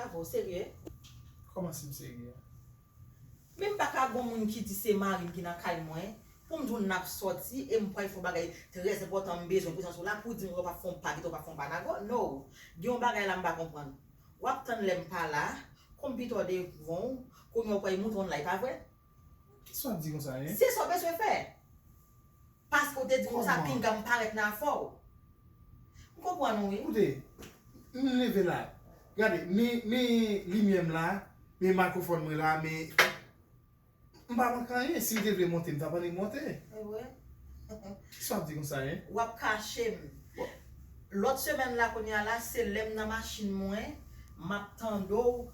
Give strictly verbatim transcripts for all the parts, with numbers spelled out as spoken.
avè w, serye? Kòman si m serye? Men m pa ka gon moun ki di se mari m ki nan kay mwen, pou m di w n ap sòti e m pral fè yon bagay trè enpòtan, m bezwen prezans ou la, pou w di m w ap fè yon pa, kite w p ap fè yon pa nago. No. Gen yon bagay la m pa konprann. W ap tann lè m pa la, konpitò devan w, kounye a w pral monte yon live, pa vre? Kisa w ap di konsa, en? Se sa w bezwen fè. Paske w te di konsa, pinga m parèt nan afè w. M konprann ou, wi. Koute, m leve la. Gade, men, men limyè m la, men mikrofòn mwen la, men m pa manke anyen. Si m te vle monte, m t ap annik monte. E vre? Kisa w ap di konsa, en? W ap kache m. Lòt semèn la, kounye a la, se lè m nan machin mwen, m ap tande w,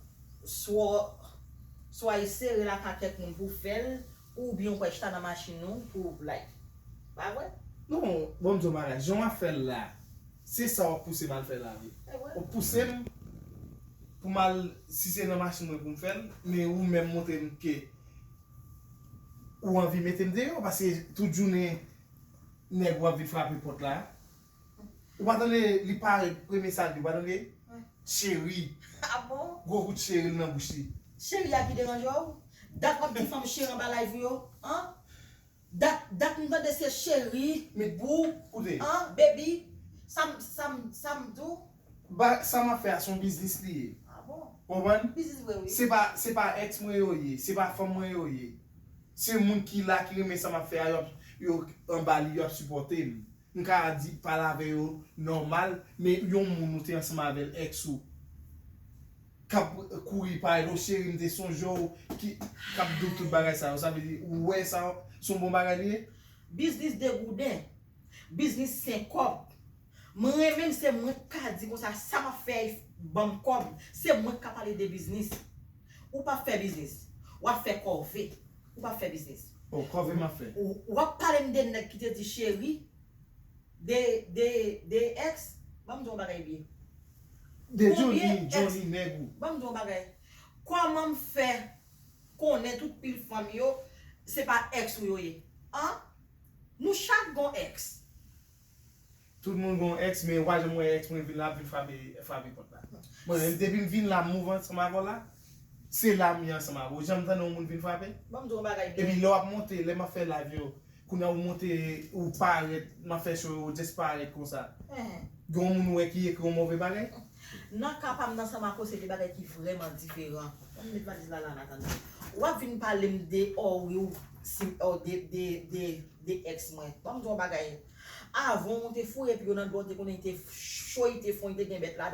swa, swa eseye rele ak kèk moun pou fè l, oubyen w pral chita nan machin ou pou live. Pa vre? Non, bon, m di w bagay, jan w ap fè l la, se sa w ap pouse m al fè la, wi. E vre? Ou pouse m pou m al, si se nan machin mwen pou m fè l, men ou menm montre m ke ou anvi mete m deyò, paske tout jounen nèg ou ap vin frape pòt la. Ou pa tande li parèt, premye sa l di, ou pa tande? Wi. Cheri. Ah bon? Gwo kout cheri l nan bouch li. Cheri a ki deranje w? Dat w ap di fanm cheri anba live ou yo? An? Dat, dat m tande se cheri, Men, boo, koute. An, baby. Sa m, sa m, sa m di w? Ba, sa m ap fè a se yon biznis li ye. Ah bon? Konprann? Biznis vre, wi. Se pa, se pa ex mwen yo ye, se pa fanm mwen yo ye. Se moun ki la, ki renmen sa m ap fè a, yo, yo anba li, yo ap sipòte m. M ka di, pale avè yo nòmal, men yon moun ou te ansanm avè l, ex ou, k ap kouri parèt, o cheri, m te sonje w, ki, k ap di w tout bagay sa yo, sa vle di, ou wè sa, se yon bon bagay li ye? Biznis degouden. Biznis sen kòb. Mwen renmen m, se mwen k ka di konsa, sa m ap fè, ban m kòb. Se mwen k ka pale de biznis. Ou p ap fè biznis. W ap fè kòve. Ou p ap fè biznis. O, kòve m ap fè. Ou, w ap pale m de nèg ki te di cheri, de, de, de ex. Ban m di w yon bagay byen. De Konbyen Johnny, ex? Johnny nèg ou. Ban m di w yon bagay. Kòman m fè konnen tout pil fanm yo, se pa ex ou yo ye? An? Nou chak gon ex. Tout moun gon ex, men ou pa janm wè ex mwen vin la, ap vin frape, frape pòt la. Mwen menm, depi m vin la, m mouvè ansanm avè w la, se la m ye ansanm avè w. Ou janm tande yon moun vin frape? Ban m di w yon bagay Epi byen. Lè w ap monte, lè m ap fè live yo, kounye a ou monte, ou parèt, m ap fè show yo, ou just parèt konsa. Enhen. Gen yon moun ou wè ki ekri yon move bagay? Nan ka pa m nan sa m ap posede bagay ki vrèman diferan. Ban m met valiz la la, n a tande. W ap vin pale m de Oreo, si, o, de, de, de, de ex mwen. Ban m di w yon bagay. Avan w te foure pye w nan dlo, w te konnen li te cho, li te fon, li te gen bèt ladan.